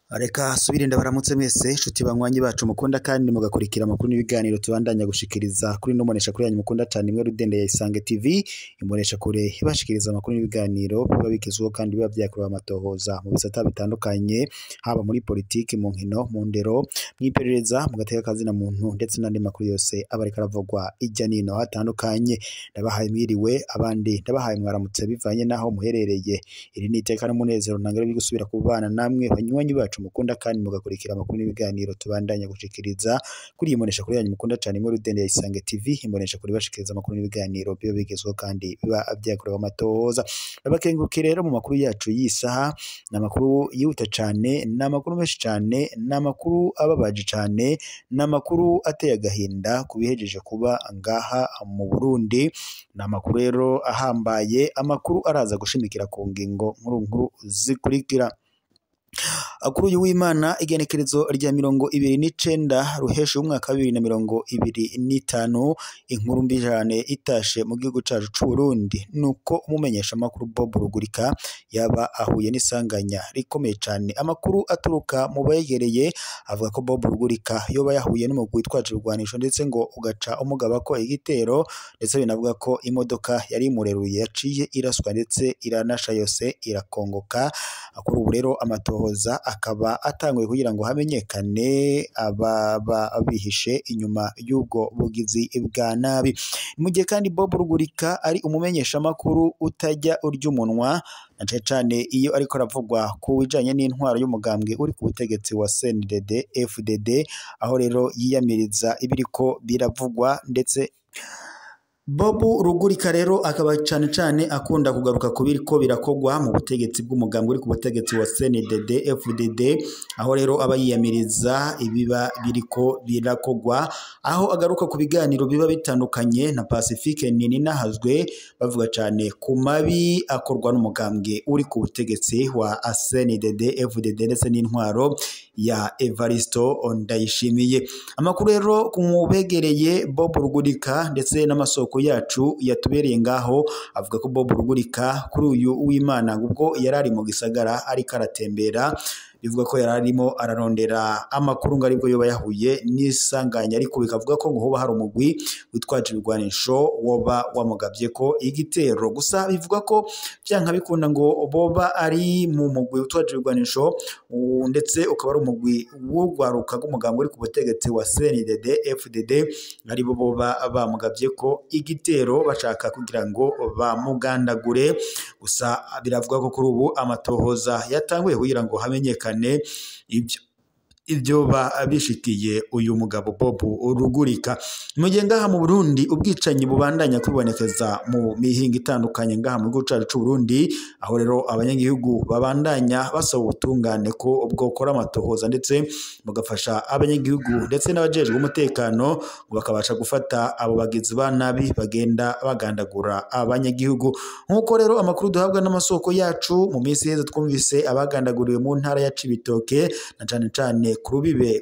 Reka subire ndabaramutse mwese inshuti banywanyi bacu mukunda kandi mugakurikira amakuru n'ibiganiro tubandanya gushikiriza kuri no monesha kuri yanyu mukunda cyane imwe rudende ya Isange TV imonesha kure ibashikiriza amakuru n'ibiganiro biba bigezweho kandi biba byakorewe amatohoza mu bisata bitandukanye, haba muri politiki, mu nkino, mu ndero, mw'iperereza, mu gateka kazina muntu ndetse n'andi makuru yose aba ariko aravugwa ijya nino hatandukanye. Ndabahaye mwiriwe, abandi ndabahaye mwaramutse bivanye naho muherereye. Iri ni iteka n'umunezero ntangere byo gusubira kubana namwe banywanyi bacu mukunda kandi mugakurikira amakuru n'ibiganiro tubandanya gushikiriza kuri iyi monesha kuri yanyu mukunda cyane imwe rudende ya Isange TV imonesha kuri bashikiriza amakuru n'ibiganiro biba bigezweho kandi biba byakorewe amatohoza. Ndabakengurukiye rero mu makuru yacu y'isaha, ni amakuru yihuta cyane, ni amakuru menshi cyane, ni amakuru ababaje cyane, ni amakuru ateye agahinda ku bihejeje kuba ngaha mu Burundi. Ni amakuru rero ahambaye, amakuru araza gushimikira ku ngingo nkuru nkuru zikurikira. Kuri uyu w'Imana igenekerezo rya 29 ruhesha umwaka wa 2025, inkuru mbi cyane itashe mu gihugu cacu c'u Burundi nuko umumenyesha makuru Bob Rugurika yaba ahuye n'isanganya rikomeye cyane. Amakuru aturuka mu begereye avuga ko Bob Rugurika yoba yahuye n'umugwi witwaje ibigwanisho ndetse ngo ugaca umugaba ko igitero, ndetse binavuga ko imodoka yari imureruye yaciye iraswa ndetse iranasha yose irakongoka. Kuri ubu rero amatohoza akaba atanguye kugira ngo hamenyekane ababa bihishe inyuma y'ubwo bugizi bwa nabi. Mu gihe kandi Bob Rugurika ari umumenyeshamakuru utajya urya umunwa, na cane cane iyo ariko aravugwa ku bijanye n'intwaro y'umugambwe uri ku butegetsi wa CNDD FDD, aho rero yiyamiriza ibiriko biravugwa. Ndetse Bob Rugurika rero akaba cane cane akunda kugaruka ku biriko birakogwa mu butegetsi bw'umugambwe uri ku butegetsi wa CNDD FDD, aho rero aba yiyamiriza ibiba biriko birakogwa, aho agaruka ku biganiro biba bitandukanye na Pacifique Nininahazwe bavuga cane ku mabi akorwa n'umugambwe uri ku butegetsi wa CNDD FDD ndetse n'intwaro ya Evaristo Ndayishimiye. Amakuru rero ku mubegereye Bob Rugurika ndetse n'amasoko yacu yatubereye ngaho avuga ko Bob Rugurika kuri uyu w'Imana ubwo yarari mu gisagara ariko aratembera, bivuga ko yararimo ararondera amakuru ngo aribwo yoba yahuye n'isanganya, ariko bikavuga ko ngo hoba hari umugwi witwaje ibigwanisho woba wamugabye ko igitero. Gusa bivuga ko byanka bikunda ngo boba ari mu mugwi witwaje ibigwanisho ndetse ukaba ari umugwi w'urwaruka rw'umugambwe uri ku butegetsi wa CNDD FDD, aribo boba bamugabye ko igitero bashaka kugira ngo bamugandagure. Gusa biravuga ko kuri ubu amatohoza yatanguye kugira ngo hamenyekane ibyo bishikiye uyu mugabo Bob Rugurika. Mu gihe ngaha mu Burundi ubwicanyi bubandanya kwibonekeza mu mihinga itandukanye ngaha mu gihugu cacu c'u Burundi, aho rero abanyagihugu babandanya basaba ubutungane ko bwokora amatohoza ndetse bugafasha abanyagihugu ndetse n'abajejwe umutekano ngo bakabasha gufata abo bagizi ba nabi bagenda bagandagura abanyagihugu. Nk'uko rero amakuru duhabwa n'amasoko yacu, mu minsi iheze twumvise abagandaguriwe mu ntara ya Cibitoke na cane cane ku rubibe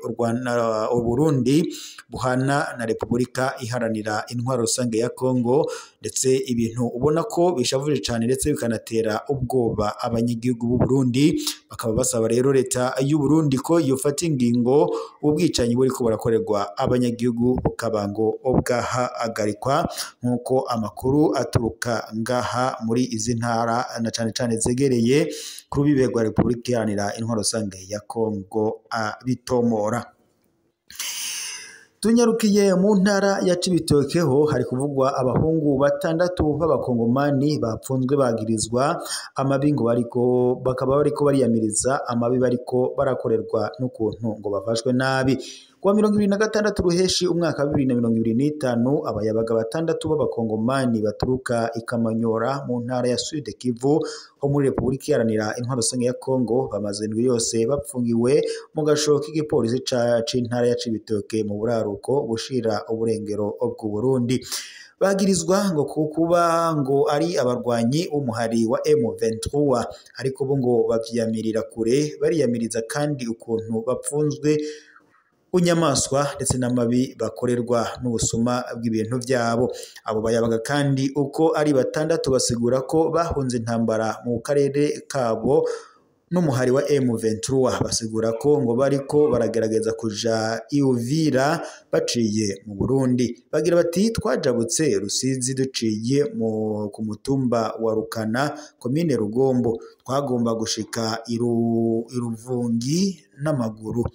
Uburundi buhana na Repubulika Iharanira Intwaro Rusange ya Kongo, ndetse ibintu ubona ko bishavuje cyane ndetse bikanatera ubwoba abanyagihugu b'u Burundi. Bakaba basaba rero leta y'u Burundi ko yofata ingingo ubwicanyi buriko burakorerwa abanyagihugu bukaba ngo bwahagarikwa, nk'uko amakuru aturuka ngaha muri izi ntara na cane cane zegereye ku rubibe rwa Repubulika Iharanira Intwaro Rusange ya Kongo bitomora. Tunyarukiye mu ntara ya Cibitoke ho hari kuvugwa abahungu batandatu b'abakongomani bapfunzwe bagirizwa amabi ngo bariko bakaba bariko bariyamiriza amabi bariko barakorerwa n'ukuntu ngo bafashwe nabi. Kuwa 26 ruheshi umwaka wa 2025, abayabaga batandatu b'abakongomani baturuka ikamanyora mu ntara ya Sud Kivu ho muri Repubulika Iharanira Intwaro Rusange ya Kongo bamaze indwi yose bapfungiwe mu gasho k'igipolisi c'intara ya Cibitoke mu buraruko bushira uburengero bw'u Burundi. Bagirizwa ngo kuba ngo ari abarwanyi b'umuhari wa M23, ariko bo ngo bavyiyamirira kure, bariyamiriza kandi ukuntu bapfunzwe bunyamaswa ndetse n'amabi bakorerwa n'ubusuma bw'ibintu byabo. Abo bayabaga kandi uko ari batandatu basigura ko bahunze intambara mu karere kabo n'umuhari wa M23. Basigura ko ngo bariko baragerageza kuja i Uvira baciye mu Burundi. Bagira bati twajabutse Rusizi duciye ku mutumba wa Rukana, komine Rugombo, twagomba gushika i Ruvungi n'amaguru,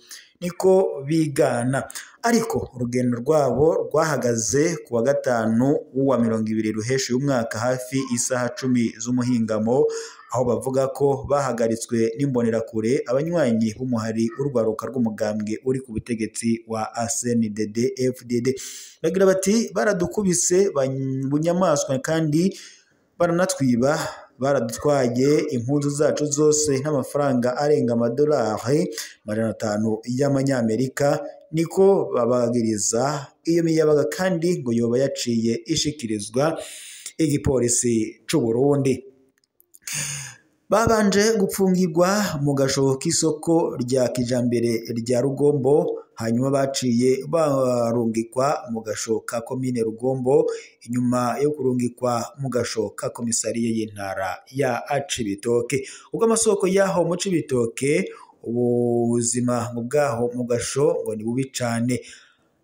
niko bigana. Ariko urugendo rwabo rwahagaze ku wa gatanu w'uwa 20 Ruheshi y'umwaka hafi isaha 10 z'umuhingamo, aho bavuga ko bahagaritswe n'imbonerakure abanywanyi b'umuhari w'urwaruka rw'umugambwe uri ku butegetsi wa CNDD FDD. Bagira bati baradukubise bunyamaswa kandi baranatwiba, baradutwaye impuzu zacu zose n'amafaranga arenga amadolari 500 y'amanyamerika, niko babagiriza. Iyo miyabaga kandi ngo yoba yaciye ishikirizwa igipolisi c'u Burundi. Babanje gupfungirwa mu gasho k'isoko rya kijambere rya Rugombo, hanyuma baciye barungikwa mu gasho ka komine Rugombo, inyuma yo kurungikwa mu gasho ka komisariye y'intara ya Cibitoke. Ubwo amasoko yaho mu Cibitoke, ubuzima bwaho mu gasho ngo ni bubi cane.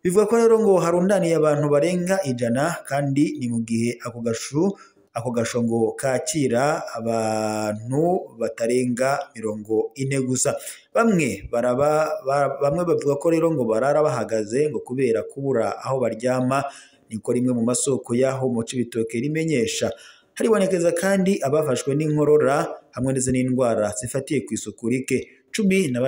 Bivuga ko rero ngo harundaniye abantu barenga 100, kandi ni mu gihe ako gasho ngo kakira abantu batarenga 40 gusa. Bamwe bavuga ko rero ngo barara bahagaze ngo kubera kubura aho baryama, niko rimwe mu masoko yaho mu Cibitoke rimenyesha. Haribonekeza kandi abafashwe n'inkorora hamwe ndetse n'indwara zifatiye ku isuku rike. 15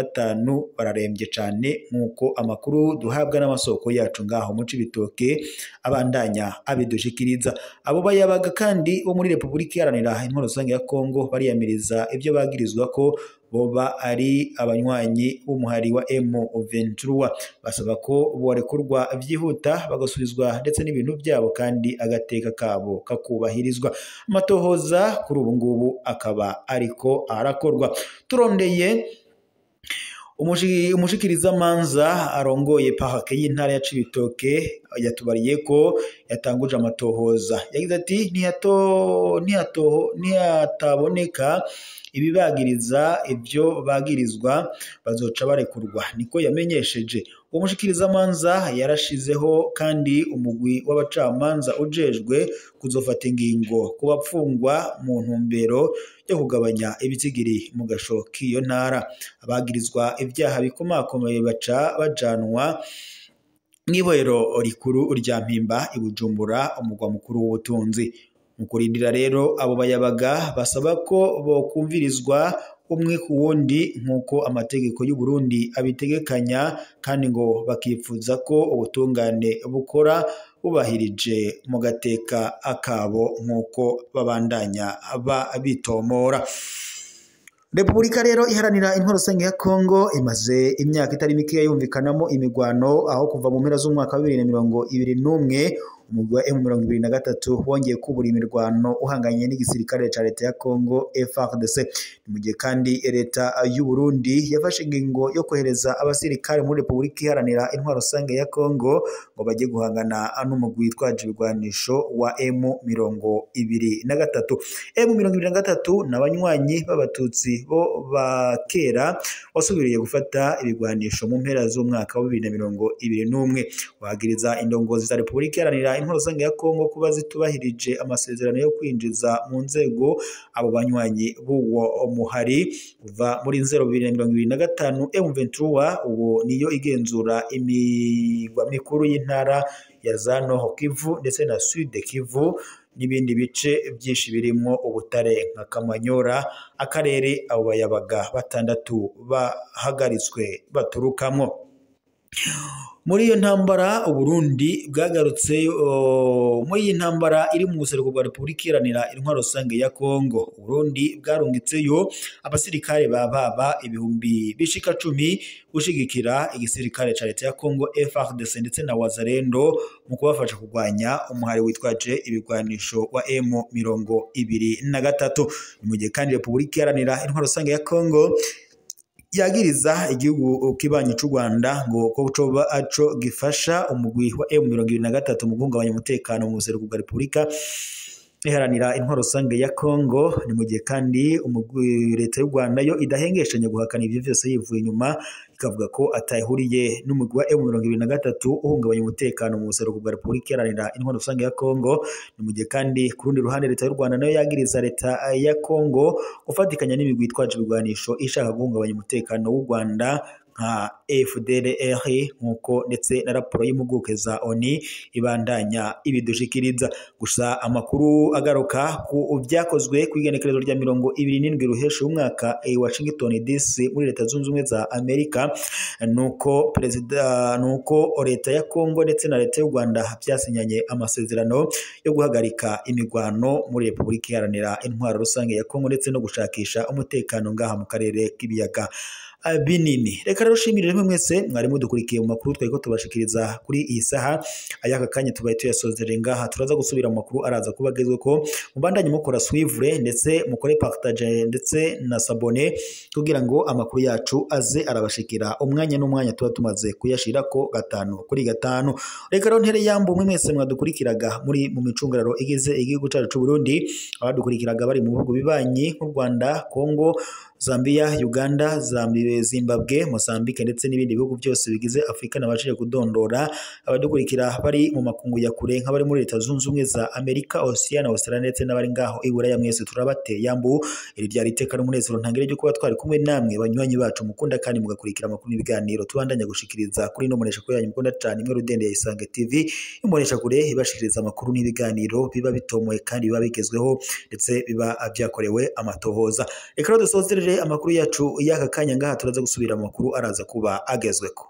bararembye cane, nk'uko amakuru duhabwa n'amasoko yacu ngaho mu Cibitoke abandanya abidushikiriza. Abo bayabaga kandi bo muri Repubulika Iharanira Intwaro Rusange ya Kongo bariyamiriza ibyo bagirizwa ko boba ari abanywanyi b'umuhari wa M23. Basaba ko borekurwa vyihuta bagasubizwa ndetse n'ibintu byabo kandi agateka kabo kakubahirizwa. Amatohoza kuri ubu ngubu akaba ariko arakorwa. Turondeye umushikirizamanza arongoye parake y'intara ya Cibitoke yatubariye ko yatanguje amatohoza. Yagize ati ntihataboneka ibibagiriza ibyo bagirizwa bazoca barekurwa, niko yamenyesheje. Uwo mushikirizamanza yarashizeho kandi umugwi w'abacamanza ujejwe kuzofata ingingo ku bapfungwa mu ntumbero yo kugabanya ibitigiri mu gasho k'iyo ntara. Abagirizwa ibyaha bikomakomeye baca bajanwa mw'ibohero rikuru rya Mpimba i Bujumbura, umugwa mukuru w'ubutunzi. Mu kurindira rero abo bayabaga basaba ko bokumvirizwa umwe ku wundi nk'uko amategeko y'u Burundi abitegekanya, kandi ngo bakipfuza ko ubutungane bukora bubahirije mu gateka akabo nk'uko babandanya babitomora. Repubulika rero iharanira intwaro rusange ya Kongo imaze imyaka itari mikeya yumvikanamo imigwano, aho kuva mu mpera z'umwaka wa 2021 umugwi wa M23 wongeye kubura imirwano uhanganye n'igisirikare ca leta ya Kongo FARDC. Ni mu gihe kandi leta y'u Burundi yafashe ingingo yo kohereza abasirikare muri Repubulika Iharanira Intwaro Rusange ya Kongo ngo bajye guhangana n'umugwi witwaje ibigwanisho wa M23. M23 n'abanywanyi b'abatutsi bo ba kera wasubiriye gufata ibigwanisho mu mpera z'umwaka wa 2021, wagiriza indongozi za Repubulika Iharanira Intwaro Rusange ya Kongo kuba zitubahirije amasezerano yo kwinjiza mu nzego abo banywanyi b'uwo muhari. Kuva muri 2025 M23 ubu niyo igenzura imigwa mikuru y'intara ya za Nord Kivu ndetse na Sud Kivu n'ibindi bice byinshi birimo ubutare nka Kamanyora, akarere abo bayabaga batandatu bahagaritswe baturukamo. Muri iyo ntambara Uburundi bwagarutse muri iyi ntambara iri mu buseruko bwa Repubulika Iharanira Intwaro Rusange ya Kongo, Uburundi bwarungitseyo abasirikare ba baba 10,000 gushigikira igisirikare ca leta ya Kongo FARDC ndetse na Wazalendo mu kubafasha kurwanya umuhari witwaje ibigwanisho wa M23. Ni mu gihe kandi Repubulika Iharanira Intwaro Rusange ya Kongo yagiriza igihugu kibanyi c'u Rwanda ngo ko coba aco gifasha umugwi wa M23 mu guhungabanya umutekano mu buseruko bwa Repubulika iharanira intwaro rusange ya Kongo. Ni mu gihe kandi leta y'u Rwanda yo idahengeshanya guhakana ivyo vyose yivuye inyuma, ikavuga ko atahuriye n'umugwi wa M23 uhungabanya umutekano mu buseruko bwa Repubulika iharanira intwaro rusange ya Kongo. Ni mu gihe kandi ku rundi ruhande leta y'u Rwanda nayo yagiriza leta ya Kongo gufatikanya n'imigwi itwaje ibigwanisho ishaka guhungabanya umutekano w'u Rwanda nka FDLR, nkuko ndetse na raporo y'impuguke za ONU ibandanya ibidushikiriza. Gusa amakuru agaruka ku byakozwe ku igenekerezo rya 27 Ruhesha umwaka i Washington DC muri Leta Zunze Ubumwe za Amerika, nuko perezida nuko leta ya Kongo ndetse na leta y'u Rwanda byasinyanye amasezerano yo guhagarika imigwano muri Repubulika Iharanira Intwaro Rusange ya Kongo ndetse no gushakisha umutekano ngaha mu karere k'ibiyaga binini. Reka rero shimire rimwe mwese mwari mudukurikiye mu makuru twariko tubashikiriza kuri iyi saha ayaka kanya tubaye tuyasozere ngaha. Turaza gusubira mu makuru araza kuba agezwe ko mubandanye mukora suivre ndetse mukore partage ndetse na sabone kugira ngo amakuru yacu aze arabashikira umwanya n'umwanya tuba tumaze kuyashirako 5 kuri 5. Reka rero ntere yambo mwe mwese mwadukurikiraga muri mu micungararo igize igihugu cyacu c'u Burundi, abadukurikiraga bari mu bihugu bibanyi nk'u Rwanda, Kongo, Zambia, Uganda, Zimbabwe, Mozambique ndetse n'ibindi bihugu byose bigize Afrika nabashije kudondora. Abadukurikira bari mu makungu ya kure nk'abari muri Leta Zunze Ubumwe za Amerika, Oceania na Australia ndetse n'abari ngaho i Buraya, mwese turabate yambu. Iri ryari iteka n'umunezero ntangire ryo kuba twari kumwe namwe banywanyi bacu mukunda kandi mugakurikira amakuru n'ibiganiro tubandanya gushikiriza kuri no munesha kure yanyu mukunda cyane imwe rudende ya Isange TV, imunesha kure ibashikiriza amakuru n'ibiganiro biba bitomoye kandi biba bigezweho ndetse biba byakorewe amatohoza. Reka rero dusozerere amakuru yacu y'aka kanya ngaha, turaza gusubira amakuru araza kuba agezweko.